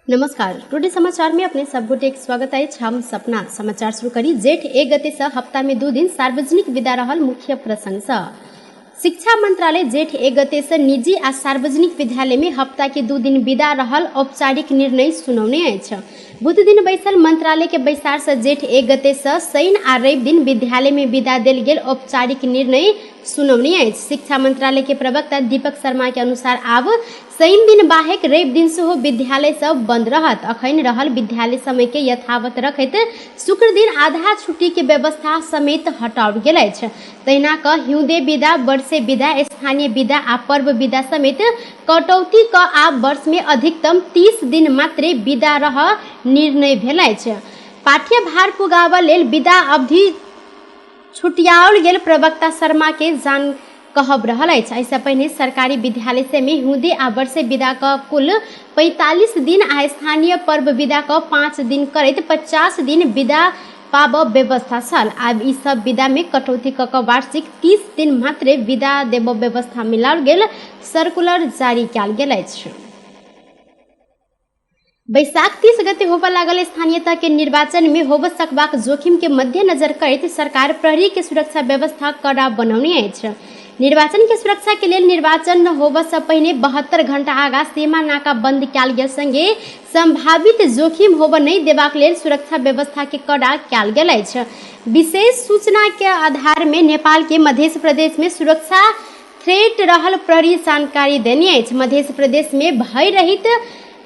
नमस्कार, टुडे समाचार में अपने सब गोटे के स्वागत अछि। हम सपना। समाचार शुरू करी जेठ 1 गते से हफ्ता में 2 दिन सार्वजनिक विदा रहल मुख्य प्रसंग से। शिक्षा मंत्रालय जेठ 1 गते से निजी आ सार्वजनिक विद्यालय में हफ्ता के 2 दिन विदा रहल औपचारिक निर्णय सुनौने अछि। बुध दिन बैसल मंत्रालय के बैसार से जेठ 1 गते से शनि आ रवि दिन विद्यालय में विदा देल गेल औपचारिक निर्णय सुनौने अछि। शिक्षा मंत्रालय के प्रवक्ता दीपक शर्मा के अनुसार आब शनि दिन बाहेक रवि दिन सेहो विद्यालय सब बंद रहत। अखन रहल विद्यालय समय के यथावत रखैत शुक्र दिन आधा छुट्टी के व्यवस्था समेत हटाओल गेल अछि। तहिना क हिउँदे विदा, वर्षे विदा, स्थानीय विदा आ पर्व विदा समेत कटौती क आब वर्ष में अधिकतम 30 दिन मात्रे विदा रह निर्णय भेल अछि। पाठ्यभार पुगाबऽ लेल विदा अवधि छुटियाओल गेल प्रवक्ता शर्मा के जान कहब रहल अछि। एहिसँ पहिने सरकारी विद्यालय से में हिउँदे आ वर्षे विदा क कुल 45 दिन आ स्थानीय पर्व विदा क 5 दिन करैत 50 दिन विदा पाबऽ व्यवस्था छल। आब ई सब विदा में कटौती क क वार्षिक 30 दिन मात्रे विदा देबऽ व्यवस्था मिलाओल गेल सर्कुलर जारी कयल गेल अछि। बैसाख 30 गते होबऽ लागल स्थानीय तह के निर्वाचन में होबऽ सकबाक जोखिम के मध्यनजर करैत सरकार प्रहरी के सुरक्षा व्यवस्था कड़ा बनौने अछि। निर्वाचन के सुरक्षा के लेल निर्वाचन होबऽ से पहिने 72 घंटा आगा सीमा नाका बंद कयल गेल संगे संभावित जोखिम होबऽ नहि देबाक लेल सुरक्षा व्यवस्था के कड़ा कयल गेल अछि। विशेष सूचना के आधार में नेपाल के मध्य प्रदेश में सुरक्षा थ्रेट रहल प्रहरी जानकारी देने अछि। मध्य प्रदेश में भय रहित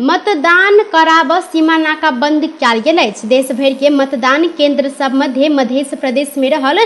मतदान कराब सीमा नाका बंद कयल गेल अछि। देश भरि के मतदान केंद्र सब मध्य मध्य प्रदेश में रहल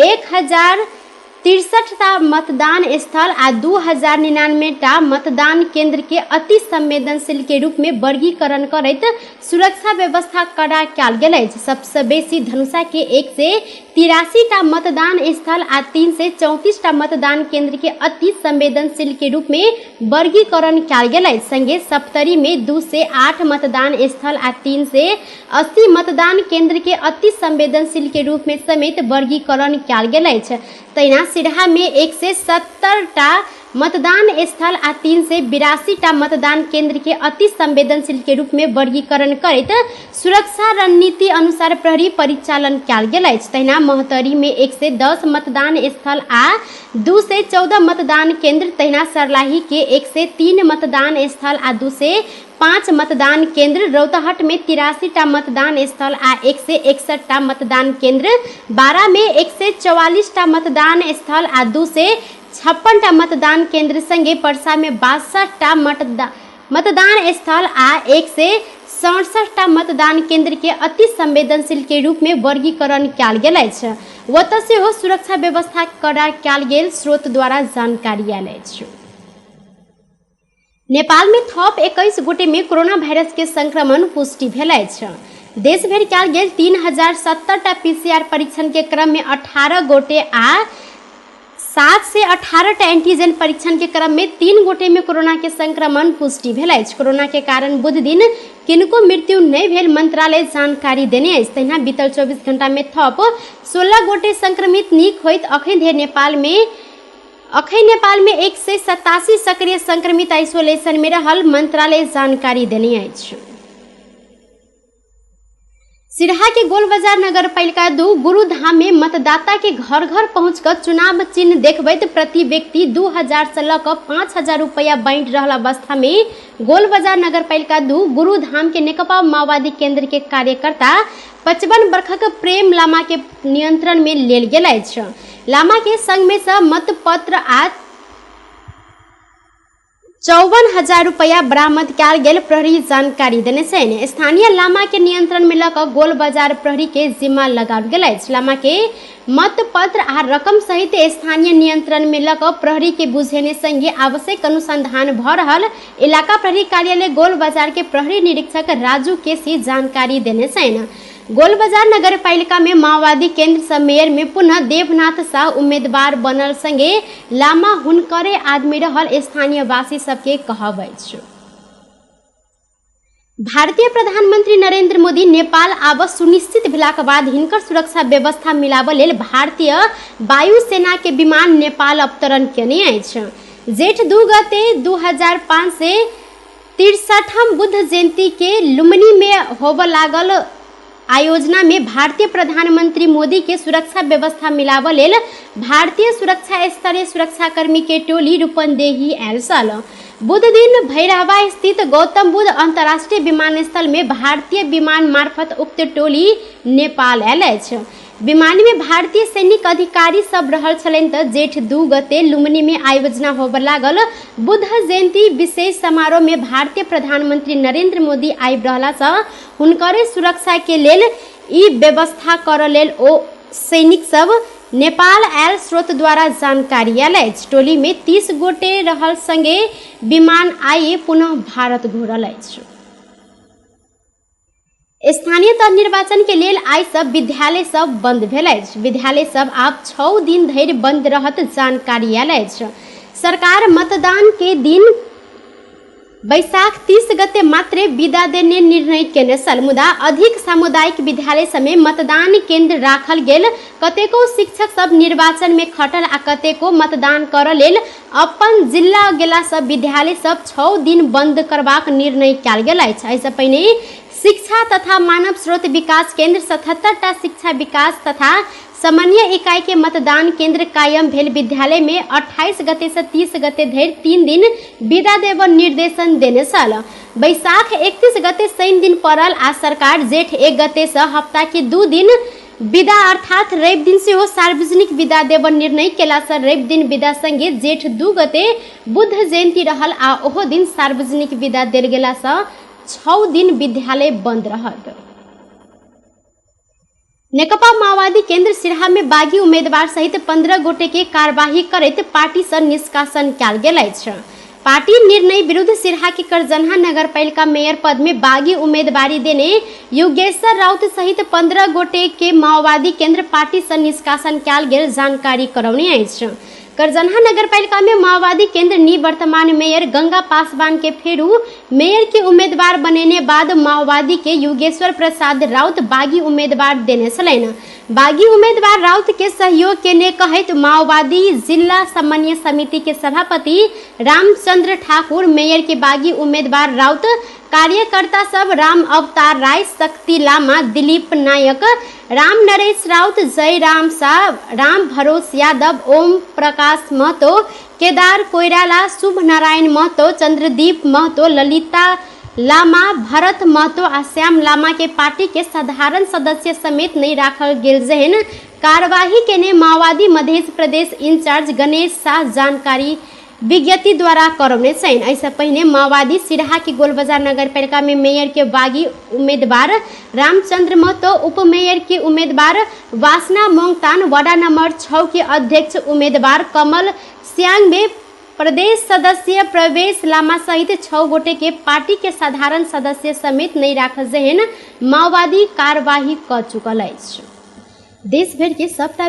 1063 टा मतदान स्थल आ 2099 टा मतदान केंद्र के अति संवेदनशील के रूप में वर्गीकरण करैत सुरक्षा व्यवस्था कड़ा कयल गेल अछि। सबसँ बेसी धनुषा के 183 टा मतदान स्थल आ 334 टा मतदान केंद्र के अति संवेदनशील के रूप में वर्गीकरण कयल गेल अछि। संगे सप्तरी में 208 मतदान स्थल आ 380 मतदान केंद्र के अति संवेदनशील के रूप में समेत वर्गीकरण कयल गेल अछि। तहिना सिरहा में 170 टा मतदान स्थल आ 382 टा मतदान केंद्र के अति संवेदनशील के रूप में वर्गीकरण करैत सुरक्षा रणनीति अनुसार प्रहरी परिचालन कयल गेल अछि। तहिना महोत्तरी में 110 मतदान स्थल आ 214 मतदान केंद्र, तहिना सर्लाही के 103 मतदान स्थल आ 205 मतदान केंद्र, रौतहट में 83 टा मतदान स्थल आ 161 टा मतदान केंद्र, बारा में 144 टा मतदान स्थल आ 256 टा मतदान केंद्र संगे परसा में 62 टा मतदान स्थल आ 167 टा मतदान केंद्र के अति संवेदनशील के रूप में वर्गीकरण कयल गेल अछि। ओतऽ सेहो सुरक्षा व्यवस्था कड़ा कयल गेल स्रोत द्वारा जानकारी आयल अछि। नेपाल में थप 21 गोटे में कोरोना वायरस के संक्रमण पुष्टि भेल अछि। देश भरि कयल गेल 3070 टा पीसीआर परीक्षण के क्रम में 18 गोटे आ 718 टा एंटीजन परीक्षण के क्रम में 3 गोटे में कोरोना के संक्रमण पुष्टि भेल अछि। कोरोना के कारण बुध दिन किनको मृत्यु नहि भेल मंत्रालय जानकारी देने अछि। तहिना बीतल 24 घंटा में थप 16 गोटे संक्रमित नीक होइत अखन धरि नेपाल में अखन नेपाल में 187 सक्रिय संक्रमित आइसोलेशन में रहल मंत्रालय जानकारी देने अछि। सिरहा के गोलबाजार नगर पालिका 2 गुरुधाम में मतदाता के घर घर पहुंचकर चुनाव चिन्ह देखबैत प्रति व्यक्ति 2000 से लऽ कऽ 5000 रुपया बांटि रहल अवस्था में गोलबाजार नगर पालिका 2 गुरुधाम के नेकपा माओवादी केंद्र के कार्यकर्ता 55 वर्षक प्रेम लामा के नियंत्रण में लेल गेल अछि। लामा के संग में से मतपत्र आ 54,000 रुपया बरामद कयल गेल प्रहरी जानकारी देने छनि। स्थानीय लामा के नियंत्रण में लऽ कऽ गोल बाजार प्रहरी के जिम्मा लगाओल गेल अछि। लामा के मतपत्र आ रकम सहित स्थानीय नियंत्रण में लऽ कऽ प्रहरी के बुझेने संगे आवश्यक अनुसंधान भऽ रहल इलाका प्रहरी कार्यालय गोल बाजार के प्रहरी निरीक्षक राजू केसी जानकारी देने छनि। गोल बाजार नगर पालिका में माओवादी केंद्र सँ मेयर में पुनः देवनाथ साह उम्मीदवार बनल संगे लामा हुनकरे आदमी रहल स्थानीयवासी सबके कहब अछि। भारतीय प्रधानमंत्री नरेंद्र मोदी नेपाल आब सुनिश्चित भेलाक बाद हिनकर सुरक्षा व्यवस्था मिलाबऽ लेल भारतीय वायुसेना के विमान नेपाल अवतरण केने अछि। जेठ 2 गते 2005 से 63ठम बुद्ध जयंती के लुम्बिनी में होबय लागल आयोजना में भारतीय प्रधानमंत्री मोदी के सुरक्षा व्यवस्था मिलाबऽ लेल भारतीय सुरक्षा स्तरीय सुरक्षाकर्मी के टोली रूपन्देही आयल छल। बुध दिन भैरहवा स्थित गौतम बुद्ध अंतर्राष्ट्रीय विमानस्थल में भारतीय विमान मार्फत उक्त टोली नेपाल आयल अछि। विमान में भारतीय सैनिक अधिकारी सब रहल छलनि तऽ जेठ 2 गते लुम्बिनी में आयोजना होबय लागल बुद्ध जयंती विशेष समारोह में भारतीय प्रधानमंत्री नरेंद्र मोदी आबि रहला सँ हुनकरे सुरक्षा के लेल ई व्यवस्था करऽ लेल ओ सैनिक सब नेपाल आयल स्रोत द्वारा जानकारी आयल अछि। टोली में 30 गोटे रहल संगे विमान आइ पुनः भारत घुरल अछि। स्थानीय तह निर्वाचन के लेल आइ सब विद्यालय सब बंद भेल अछि। विद्यालय सब आब 6 दिन धरि बंद रहत जानकारी आयल अछि। सरकार मतदान के दिन बैसाख 30 गते मात्रे विदा देने निर्णय केने छल, मुदा अधिक सामुदायिक विद्यालय सब में मतदान केंद्र राखल गेल। कतेको शिक्षक सब निर्वाचन में खटल आ कतेको मतदान करऽ लेल अपन जिला गेला सब विद्यालय सब 6 दिन बंद करबाक निर्णय कयल गेल अछि। एहिसँ पहिने शिक्षा तथा मानव स्रोत विकास केंद्र 77टा शिक्षा विकास तथा समन्वय इकाई के मतदान केंद्र कायम भेल विद्यालय में 28 गते से 30 गते धरि 3 दिन विदा देब निर्देशन देने छल। बैसाख 31 गते शनि दिन पड़ल आ सरकार जेठ 1 गते से हफ्ता के 2 दिन विदा अर्थात रवि दिन सेहो सार्वजनिक विदा देब निर्णय केला से रवि दिन विदा संगे जेठ 2 गते बुद्ध जयंती रहल आ ओहो दिन सार्वजनिक विदा देल गेला से 6 दिन विद्यालय बंद रहत। नेकपा माओवादी केंद्र सिरहा में बागी उम्मीदवार सहित 15 गोटे के कार्यवाही करैत पार्टी से निष्कासन कयल गेल अछि। पार्टी निर्णय विरुद्ध सिरहा के करजनहा नगरपालिका मेयर पद में बागी उम्मीदवारी देने योगेश्वर राउत सहित 15 गोटे के माओवादी केंद्र पार्टी से निष्कासन कयल गेल जानकारी करौने अछि। करजनहा नगरपालिका में माओवादी केंद्र निवर्तमान मेयर गंगा पासवान के फेरू मेयर के उम्मीदवार बनेने बाद माओवादी के योगेश्वर प्रसाद राउत बागी उम्मीदवार देने छलनि। बागी उम्मीदवार राउत के सहयोग केने कहैत माओवादी जिला समन्वय समिति के सभापति रामचंद्र ठाकुर मेयर के बागी उम्मीदवार राउत कार्यकर्ता सब राम अवतार राय, शक्ति लामा, दिलीप नायक, राम नरेश राउत, जय राम शाह, राम भरोस यादव, ओम प्रकाश महतो, केदार कोइराला, शुभ नारायण महतो, चंद्रदीप महतो, ललिता लामा, भरत महतो आ श्याम लामा के पार्टी के साधारण सदस्य समेत नहीं राखल गेल जेहन कार्यवाही केने माओवादी मध्य प्रदेश इंचार्ज गणेश शाह जानकारी विज्ञप्ति द्वारा करौने छनि। एहिसँ पहिने माओवादी सिरहा के गोलबजार नगरपालिका में मेयर के बागी उम्मीदवार रामचंद्र महतो, उपमेयर के उम्मीदवार वासना मोंगतान, वार्ड नंबर 6 के अध्यक्ष उम्मीदवार कमल स्यांग में प्रदेश सदस्य प्रवेश लामा सहित 6 गोटे के पार्टी के साधारण सदस्य समेत नहीं राखल जेहन माओवादी कार्यवाही क चुकल अछि। देश भरि के सबटा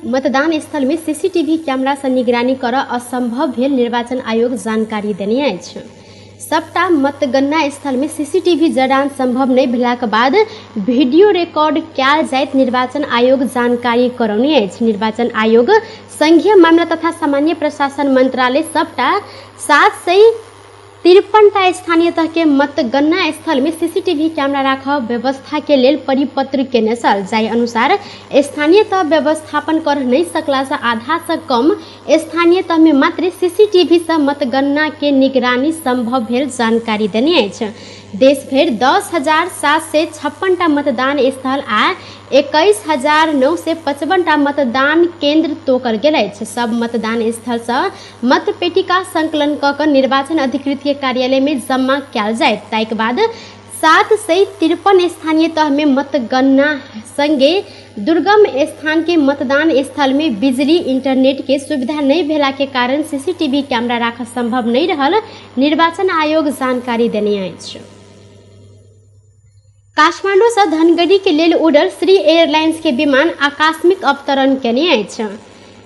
मतदान स्थल में सीसीटीवी कैमरा से निगरानी करऽ असंभव भेल निर्वाचन आयोग जानकारी देने अछि। सबटा मतगणना स्थल में सीसीटीवी जड़ान संभव नहीं भेलाक बाद वीडियो रिकॉर्ड कयल जाइत निर्वाचन आयोग जानकारी करौने अछि। निर्वाचन आयोग संघीय मामला तथा सामान्य प्रशासन मंत्रालय सबटा 753टा स्थानीय तह के मतगणना स्थल में सीसीटीवी कैमरा राखब व्यवस्था के लेल परिपत्र केने छल। जाहि अनुसार स्थानीय तह व्यवस्थापन कर नहीं सकला से आधा से कम स्थानीय तह में मात्र सीसीटीवी से मतगणना के निगरानी संभव भेल जानकारी देने अछि। देश भरि 10,756टा मतदान स्थल आ 21,955टा मतदान केंद्र तोकल गेल अछि। सब मतदान स्थल से मतपेटिका संकलन क कऽ निर्वाचन अधिकृत के कार्यालय में जमा कयल जायत। ताहिके बाद 753 स्थानीय तह में मतगणना संगे दुर्गम स्थान के मतदान स्थल में बिजली इंटरनेट के सुविधा नहीं भेला के कारण सीसीटीवी कैमरा राखब संभव नहीं रहल निर्वाचन आयोग जानकारी देने अछि। काठमांडू से धनगढ़ी के लेल उड़ल श्री एयरलाइंस के विमान आकस्मिक अवतरण केने अछि।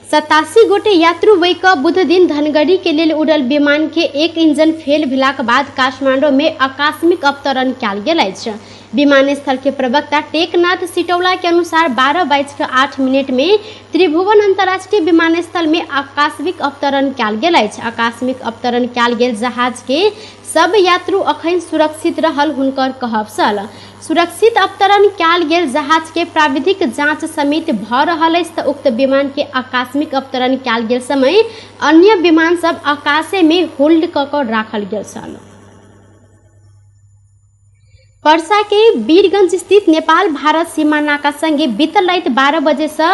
87 गोटे यात्रु वहि बुध दिन धनगढ़ी के लेल उड़ल विमान के एक इंजन फेल भेलाक बाद काठमांडू में आकस्मिक अवतरण कयल गेल अछि। विमानस्थल के प्रवक्ता टेकनाथ सिटौला के अनुसार 12:08 में त्रिभुवन अंतर्राष्ट्रीय विमानस्थल में आकस्मिक अवतरण कयल गेल अछि। आकस्मिक अवतरण कयल गेल जहाज के सब यात्रु अखन सुरक्षित रहल हुनकर कहब छल। सुरक्षित अवतरण कयल गेल जहाज के प्राविधिक जांच समेत भ रहल अछि त उक्त विमान के आकस्मिक अवतरण कयल गेल समय अन्य विमान सब आकाशे में होल्ड क क राखल गेल छल। पर्सा के वीरगंज स्थित नेपाल भारत सीमा नाका संगे बीतल राति 12 बजे से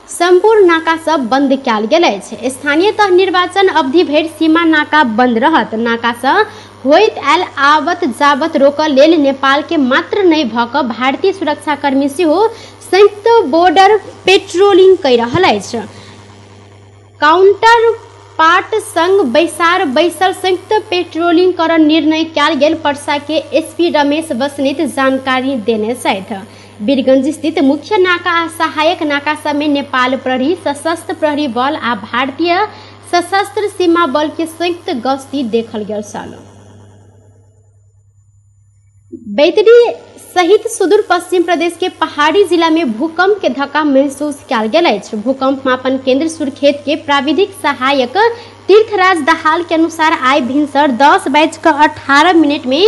सम्पूर्ण नाका सब बंद कयल गेल अछि। स्थानीय तह निर्वाचन अवधि भरि सीमा नाका बंद रहत। नाका से होइत आयल आवत जावत रोकऽ लेल नेपाल के मात्र नहि भऽ कऽ भारतीय सुरक्षाकर्मी सेहो संयुक्त बॉर्डर पेट्रोलिंग कऽ रहल अछि। काउंटर पार्ट संग बैसार बैसल संयुक्त पेट्रोलिंग कर निर्णय कयल गेल पर्सा के एसपी रमेश बसनेत जानकारी देने छथि। वीरगंज स्थित मुख्य नाका आ सहायक नाका सब में नेपाल प्रहरी, सशस्त्र प्रहरी बल आ भारतीय सशस्त्र सीमा बल के संयुक्त गश्ती देखल गेल छल। बैतडी सहित सुदूर पश्चिम प्रदेश के पहाड़ी जिला में भूकंप के धक्का महसूस कयल गेल अछि। भूकंप मापन केंद्र सुर्खेत के प्राविधिक सहायक तीर्थराज दहाल के अनुसार आइ भिनसर 10:18 में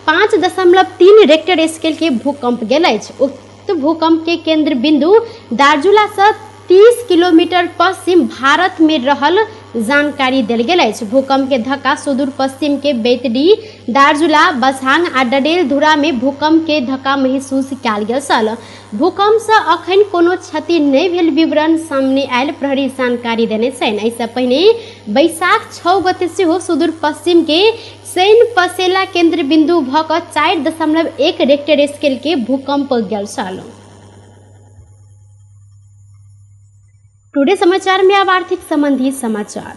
5.3 रेक्टर स्केल के भूकंप गेल अछि। उक्त भूकंप के केंद्र बिंदु दार्जुला से 30 किलोमीटर पश्चिम भारत में रहल जानकारी देल गेल अछि। भूकंप के धक्का सुदूर पश्चिम के बैतडी, दार्जुला, बझांग आ डडेलधुरा में भूकंप के धक्का महसूस कयल गेल छल। भूकंप से अखन कोनो क्षति नहि भेल विवरण सामने आयल प्रहरी जानकारी देने छनि। एहिसँ पहिने बैसाख 6 गते सेहो सुदूर पश्चिम के सैन पसेला केंद्र बिंदु भऽ कऽ 4.1 रेक्टर स्केल के भूकंप गेल छल। टुडे समाचार में अब आर्थिक संबंधी समाचार।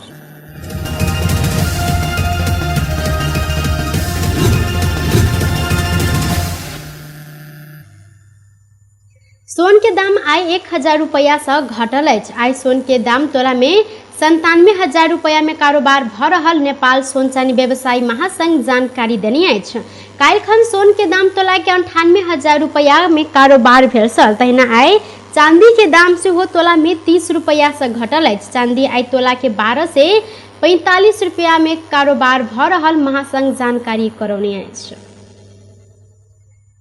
सोन के दाम आइ 1000 रुपया से घटल अछि। आइ सोन के दाम तोला में 97,000 रुपया में कारोबार भ रहल नेपाल सोन चानी व्यवसायी महासंघ जानकारी देने अछि। काल्हिखन सोन के दाम तोला के 98,000 रुपया में कारोबार भेल छल। तहिना आइ चांदी के दाम सेहो तोला में 30 रुपया से घटल अछि। चांदी आइ तोला के 1245 रुपया में कारोबार भ रहल महासंघ जानकारी करौने अछि।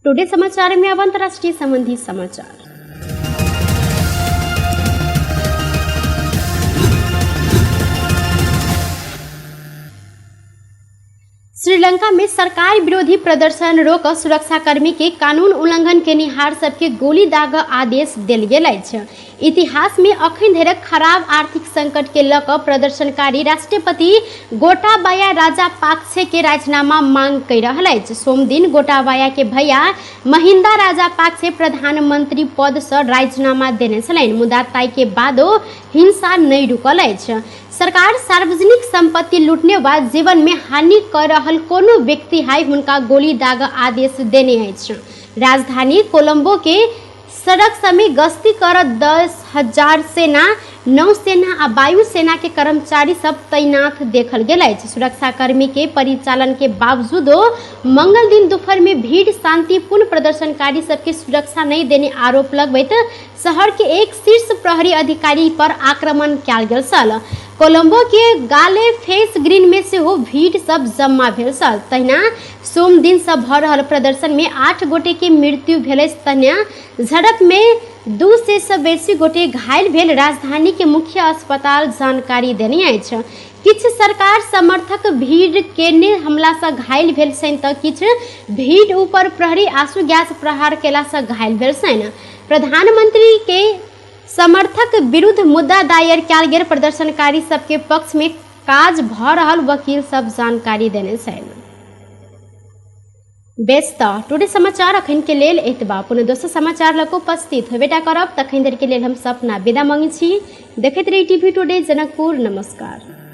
टुडे समाचार में अब अंतर्राष्ट्रीय संबंधी समाचार। श्रीलंका में सरकार विरोधी प्रदर्शन रोक सुरक्षाकर्मी के कानून उल्लंघन केनिहार सबके गोली दाग आदेश देल गेल अछि। इतिहास में अखन धरि खराब आर्थिक संकट के लऽ कऽ प्रदर्शनकारी राष्ट्रपति गोटाबाया राजापाक्से के राजीनामा मांग कर रहल अछि। सोमदिन गोटाबाया के भैया महिंदा राजापाक्से प्रधानमंत्री पद से राजीनामा देने छलनि, मुदा ताहि के बादो हिंसा नहि रुकल अछि। सरकार सार्वजनिक संपत्ति लूटने वा जीवन में हानि कर रहल कोनो व्यक्ति है हुनका गोली दाग आदेश देने अछि। राजधानी कोलंबो के सड़क समेत गश्ती कर 10,000 सेना, नौसेना आ वायु सेना के कर्मचारी सब तैनात देखल गेल अछि। सुरक्षाकर्मी के परिचालन के बावजूदो मंगल दिन दोपहर में भीड़ शांतिपूर्ण प्रदर्शनकारी सबके सुरक्षा नहीं देने आरोप लगबैत शहर के एक शीर्ष प्रहरी अधिकारी पर आक्रमण कयल गेल छल। कोलंबो के गाले फेस ग्रीन में सेहो भीड़ सब जमा भेल छल। तहिना सोम दिन से भऽ रहल प्रदर्शन में 8 गोटे के मृत्यु भेल अछि। तहिना झड़प में 200 से बेसी गोटे घायल भेल राजधानी के मुख्य अस्पताल जानकारी देने अछि। किछु सरकार समर्थक भीड़ केने हमला से घायल भेल छनि तऽ किछु भीड़ ऊपर प्रहरी आंसू गैस प्रहार केला से घायल भेल छनि। प्रधानमंत्री के समर्थक विरुद्ध मुद्दा दायर कयल गेल प्रदर्शनकारी सबके पक्ष में काज भऽ रहल वकील सब जानकारी देने छनि। बेस तऽ टुडे समाचार अखन के लेल एतबा। पुनः दोसर समाचार लऽ कऽ उपस्थित होबेटा करब। तखन धरि के लेल हम सपना विदा मांगै छी। देखैत रही टीवी टुडे जनकपुर। नमस्कार।